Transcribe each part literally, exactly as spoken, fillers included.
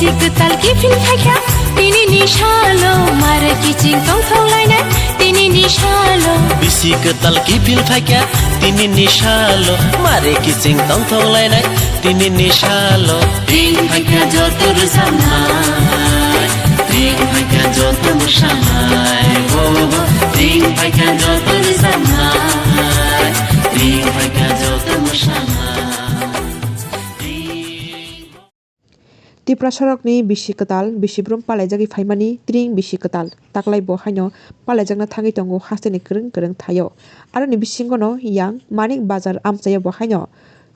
Kwtal kiphil phaikha tinini salo, mare kiching tongthok lainai tinini salo. Bisi kwtal kiphil phaikha tinini salo, mare kiching tongthok lainai tinini salo. Ring phaikha joto rwchapnai, ring phaikha joto mwsanai, oh, ring phaikha joto rwchapnai, ring phaikha joto mwsanai. Tiprasarokni bisi kwtal, bisi brum palaijagwi phaimani tring bisi kwtal, taklai bo haino palaijakna thangwi tongo hasteni kwrwng kwrwng thaio. Aroni bisingono yang Manik Bazar amchaio bo haino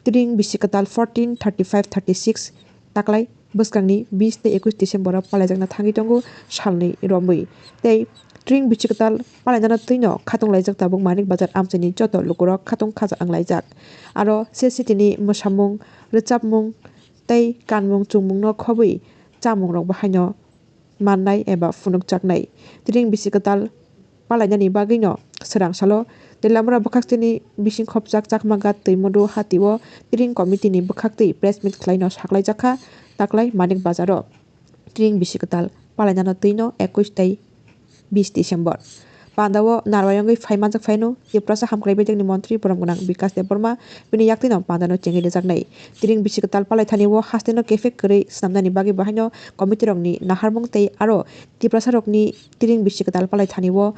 tring bisi kwtal fourteen thirty five thirty six taklai bwskangni bis tei ekush December o palaijakna thangwi tongo salni romwi. Tei tring bisi kwtal palainano twino khatung laijak tabuk Manik Bazar amchaini joto lukurok khatung khaja wnglaijak. Aro se sitini mwsamung, rwchapmung, tei kanmung chumungno khobwi chamungrok bahaino mannai eba phunukjaknai. Tring bisi kwtal palainani bagwino swrang salo Telamura bwkhaktini bising khopjak Chakma Ghat Twimudru hatio tring committee ni bwkhaktwi press meet khlaino saklaijakha taklai Manik Bazaro tring bisi kwtal palainano twino ekush tei bis December. Pandao narwai wngwi phai manjak phaino Tiprasa hamkrai bejekni montri borom gwnang Bikas Debbarma bini yaktwino pandano chengwi rwjaknai. Tring bisi kwtal palaithani o hasteno kephek kwrwi swnamnani bagwi bahaino committee rokni naharmung tei aro Tiprasarokni tring bisi kwtal palaithani o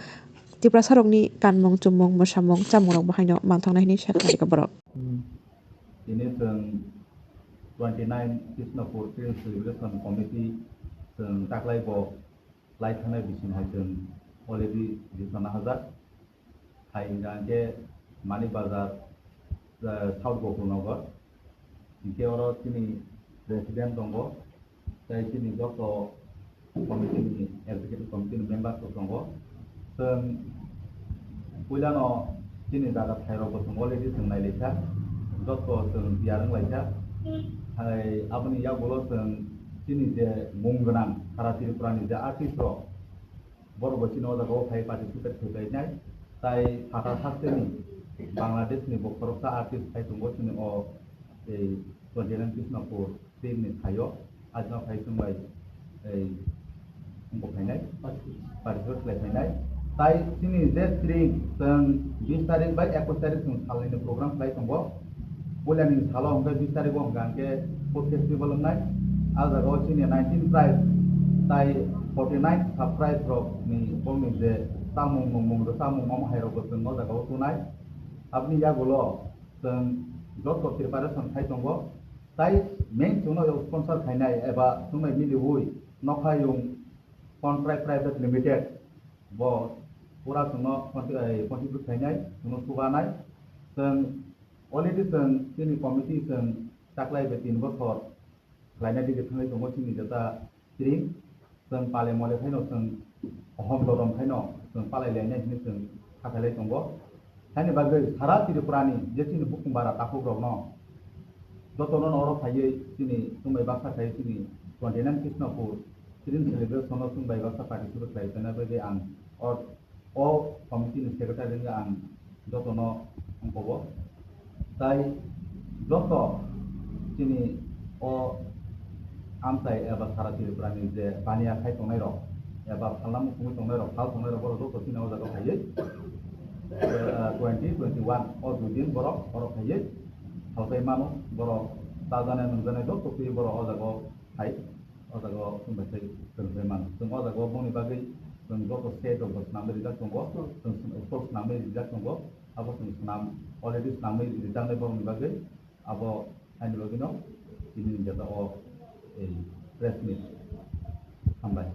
Tiprasarokni kanmung chumung mwsamung chamungrok bahaino manthoknai hinwi sakha borok. Tini chwng twenty nine Krishnapur Tring Celebration Committee chwng taklai bo lai thangnai bising hai chwng already rijana hajak. Hai hingka hingke Manik Bazar, eh, South Gokul Nagar. Hingke oro chini president tongo, tei chini joto committee ni, executive committee ni members rok tongo. Chwng puilano chini jaga thairok bo chwng already chwng nailaikha, joto chwng tiyar wnglaikha. Hai aboni yagulo chwng chini je mung gwnang sara Tripura ni je artist rok, borok bo chini o jaga o phai participate khlai nai. Tai phatar hasteni Bangladesh ni bo khoroksa artist phai tongo chini o, ei, twenty nine Krishnapur. Tei ni thaio, ajno phai chwng bai, ei, wngkok phainai, participate khlai phainai. Tai chini je tring, chwng bis tarik bai ekush tarik chwng salnini program khlai tongo. Puilani salo hwnkhe bis tarik o hwnkha hwnkhe food festival wngnai. A jaga o chini nineteen tribe tai forty nine sub tribe rok ni bongni je chamung nungmung rwchapmung omo hai rok bo chwng o jaga o tunai. Aboni yagulo chwng joto preparation khai tongo. Tai main chwngno sponsor khainai eba chwngbai miliui Nokhayung Contract Private Limited bo pura chwngno conti-, eh, contribute khainai, chwngno chubanai. Chwng already chwng chini committee chwng taklai bai tin bochor khlaina digi thangwi tongo chini jeta tring. Chwng pale mole phaino chwng hom dodom phaino chwng palai lainai hinwi chwng kha khailai tongo. Haini bagwi sara Tripura ni je chini hukum bara takhuk rokno jotono oro phaiwi chini chumbai baksa khai chini twenty nine Krishnapur chini celebration no chumbai baksa participate khlai tongna bagwi ang o O committee ni secretary wngwi ang jotono wngkok o. Tai joto chini o amchai eba sara Tripura ni je baniya khai tongnai rok eba phalna muchungwi tongnai rok, phal tongnai rok, borok joto chini o jaga phaiwi, eh, twenty, twenty one o dui din borok oro phaiwi phaltai mano, borok chajanai nungjanai joto twi borok o jaga o phai. O jaga o chwng bai sai kwrwngwi mano. Chwng o jaga o bongni bagwi chwng joto state rok bo swnamwi rijak tongo. Chwng sw-, full swnamwi rijak tongo. Abo chwng swnam, already swnamwi rijaknai borokni bagwi. Abo haini bagwino tini ni jeta o, ei, press meet. Hambai.